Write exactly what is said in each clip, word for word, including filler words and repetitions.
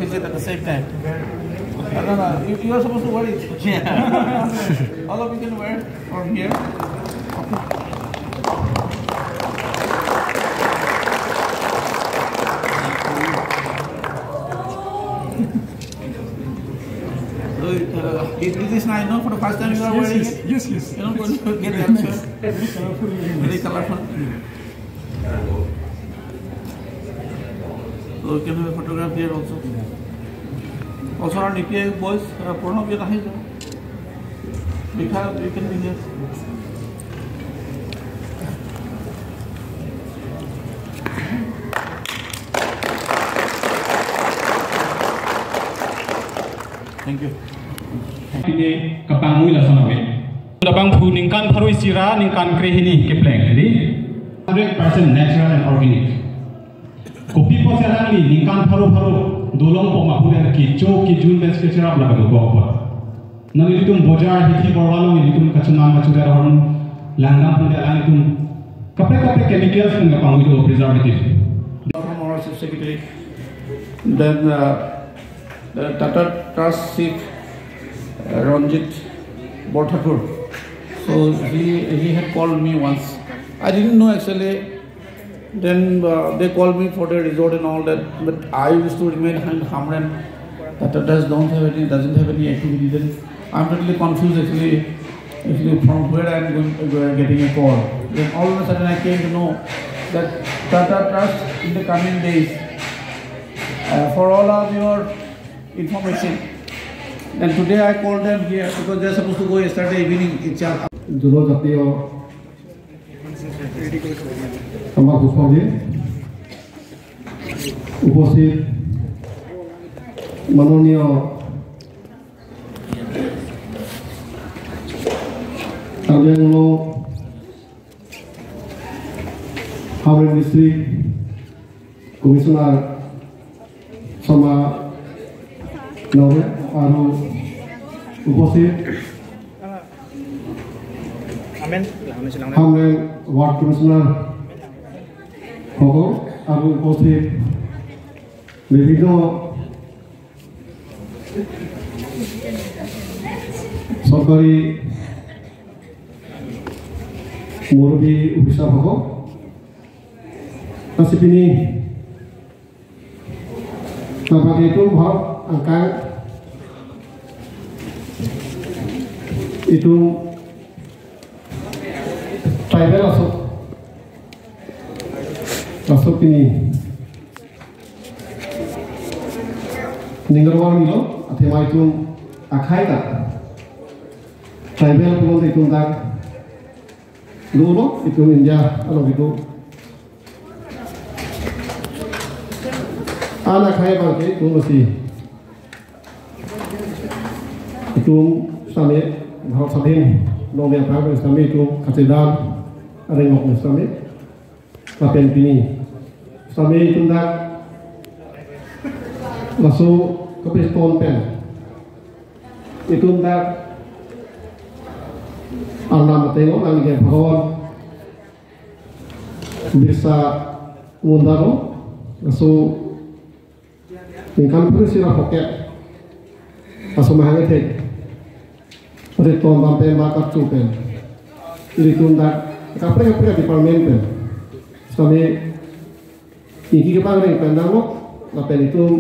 Is it at the same time? No, no, no. You, you are supposed to wear it. Yeah. All of you can wear from here. So, uh, it, it is nice, no? For the first time you are Yes, wearing yes, it? Yes, yes. You know, going to get the answer. Very colorful. Very colorful. So you can have a photograph here also. Also, our N I P I boys, uh, Pranab, here, here. Bikha, you can be here. Thank you. Pine kapangui lason ave. Labangphu ningkan pharo isi ra ningkan krehini kepleng, di? Hundred percent natural and organic. Kopi pusi alangli ningkan pharo pharo dolong po ma pu den kecho kejun pen kecherap laga dokok pa. Nanglitum bojar hithi borwa along ilitum kachunam kachunam ahormu langdam pu den alanglitum kaprek kaprek chemicals pen kapangui do, preservative. From our Chief Secretary, then, uh, the Tata Trust Chief, uh, Ranjit Borthakur. So he, he had called me once. I didn't know actually. Then, uh, they called me for the resort and all that, but I used to remain in Hamren. Tata Trust don't have any, doesn't have any activity. Then I'm totally confused actually, actually from where I'm going, uh, getting a call. Then all of a sudden I came to know that Tata Trust in the coming days, uh, for all of your information. And today I called them here because they're supposed to go yesterday evening, H R. জনজাতীয় আমাৰ সুখৰ দিন। উপস্থিত মাননীয় কাৰ্বি আংলং হামৰেং district commissioner Sharma ডাঙৰীয়া আৰু উপস্থিত হামৰেং ৱাৰ্ড কমিছনাৰ সকল আৰু উপস্থিত বিভিন্ন চৰকাৰী মুৰব্বী অফিচাৰসকল, lasi pini tabang itum Bharat angkang itum tribal aso, aso pini ninggarwar nilo, athema itum akhai ta tribal pulote itum dak dolo, itum India along itum anak hai bangke itum masih itum sami Bharat Sadhin long dia pang sami itum kachedan areng ok sami lapen pini sami itum dak laso kapis ton pen itum dak arnam ateng o nang ke Bhagwan Birsa Munda lo, laso ningkan pharo isi ra pocket laso mahang ethek ri ton bam pen ba karchu pen ilitum dak kaprek kaprek department pen sami ingki kepangring pen dang lo, lapen itum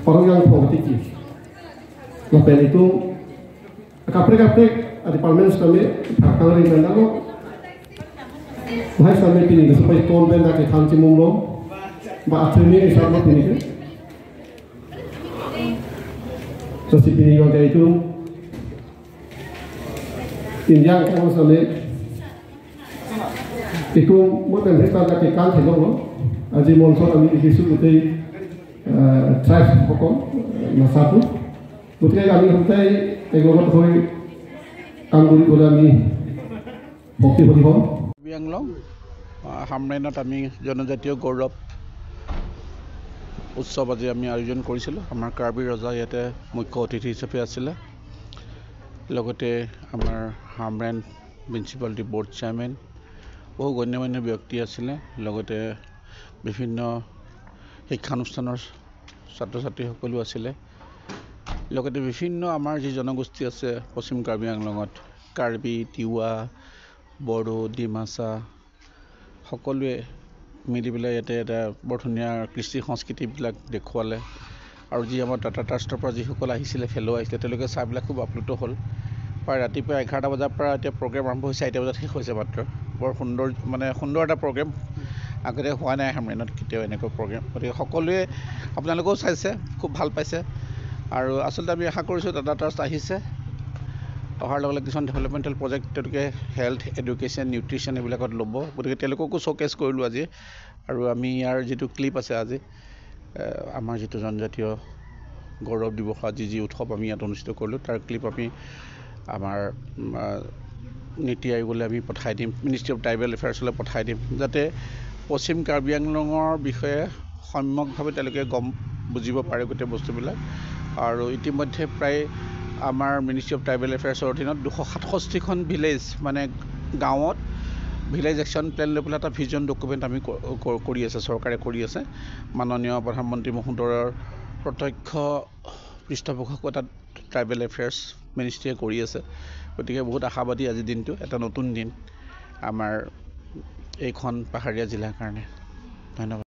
parong yang phong tiki, lapen itum kaprek kaprek a department sami pangring pen dang lo. Hai sami pini ke sepai ton pen dak kethan chimung lo, ba atrimi ni sami pini ke. Lasi pini bangke itum India angkang sami itum mo pen hesta dak kekan thelo lo. Aji monson ami ikisu putei, eh, tribe hokon, eh, nasatu. Gotike ami hongtai egogot hoi kam guri gula ami bhokti bhokti hom. Karbi আংলং, আহ, হামৰেণত আমি জনজাতীয় গৌৰৱ উৎসৱ আজি আমি আয়োজন কৰিছিলোঁ। আমাৰ কাৰ্বি ৰজা ইয়াতে মুখ্য অতিথি হিচাপে আছিলে। লগতে আমাৰ হামৰেণ মিউনিচিপালিটি বৰ্ড চেয়াৰমেন, বহু গণ্য মান্য ব্যক্তি আছিলে। লগতে বিভিন্ন শিক্ষানুষ্ঠানৰ ছাত্ৰ ছাত্ৰী সকলো আছিলে। লগতে বিভিন্ন আমাৰ যি জনগোষ্ঠী আছে পশ্চিম কাৰ্বি আংলঙত, কাৰ্বি, তিৱা, বড়ো, ডিমাচা, সকলোৱে মিলি পেলাই ইয়াতে এটা বৰ ধুনীয়া কৃষ্টি সংস্কৃতিবিলাক দেখুৱালে। আৰু যি আমাৰ টাটা ট্ৰাষ্টৰ পৰা যিসকল আহিছিলে, ফেল' আহিছিলে, তেওঁলোকে চাইবিলাক খুব আপ্লুত হ'ল। প্ৰায় ৰাতিপুৱা এঘাৰটা বজাৰ পৰা এতিয়া প্ৰগ্ৰেম আৰম্ভ হৈছে, চাৰিটা বজাত শেষ হৈছে মাত্ৰ। বৰ সুন্দৰ, মানে সুন্দৰ এটা প্ৰগ্ৰেম, আগতে হোৱা নাই হামৰেণত কেতিয়াও এনেকুৱা প্ৰগ্ৰেম। গতিকে সকলোৱে, আপোনালোকেও চাইছে, খুব ভাল পাইছে। আৰু আচলতে আমি আশা কৰিছোঁ টাটা ট্ৰাষ্ট আহিছে, অহাৰ লগে লগে কিছুমান ডেভেলপমেণ্টেল প্ৰজেক্ট তেওঁলোকে হেল্থ, এডুকেশ্যন, নিউট্ৰিশ্যন এইবিলাকত ল'ব। গতিকে তেওঁলোককো শ্ব'কেছ কৰিলোঁ আজি। আৰু আমি ইয়াৰ যিটো ক্লিপ আছে আজি, এ, আমাৰ যিটো জনজাতীয় গৌৰৱ দিৱস আজি যি উৎসৱ আমি ইয়াত অনুষ্ঠিত কৰিলোঁ, তাৰ ক্লিপ আমি আমাৰ, উম, আ, নীতি আয়োগলৈ আমি পঠাই দিম, মিনিষ্ট্ৰী অফ ট্ৰাইবেল এফেয়াৰ্ছলৈ পঠাই দিম, যাতে পশ্চিম কাৰ্বি আংলঙৰ বিষয়ে সম্যকভাৱে তেওঁলোকে গম বুজিব পাৰে গোটেই বস্তুবিলাক। আৰু ইতিমধ্যে প্ৰায় আমাৰ মিনিষ্ট্ৰী অফ ট্ৰাইবেল এফেয়াৰ্ছৰ অধীনত দুশ সাতষষ্ঠিখন ভিলেজ, মানে গাঁৱত ভিলেজ একশ্যন প্লেন লৈ পেলাই এটা ভিজন ডকুমেণ্ট আমি ক-, ক-, কৰি আছে, চৰকাৰে কৰি আছে। মাননীয় প্ৰধানমন্ত্ৰী মহোদয়ৰ প্ৰত্যক্ষ পৃষ্ঠপোষকতাত ট্ৰাইবেল এফেয়াৰ্ছ মিনিষ্ট্ৰীয়ে কৰি আছে। গতিকে বহুত আশাবাদী আজিৰ দিনটো, এটা নতুন দিন আমাৰ এইখন পাহাৰীয়া জিলাৰ কাৰণে। ধন্যবাদ।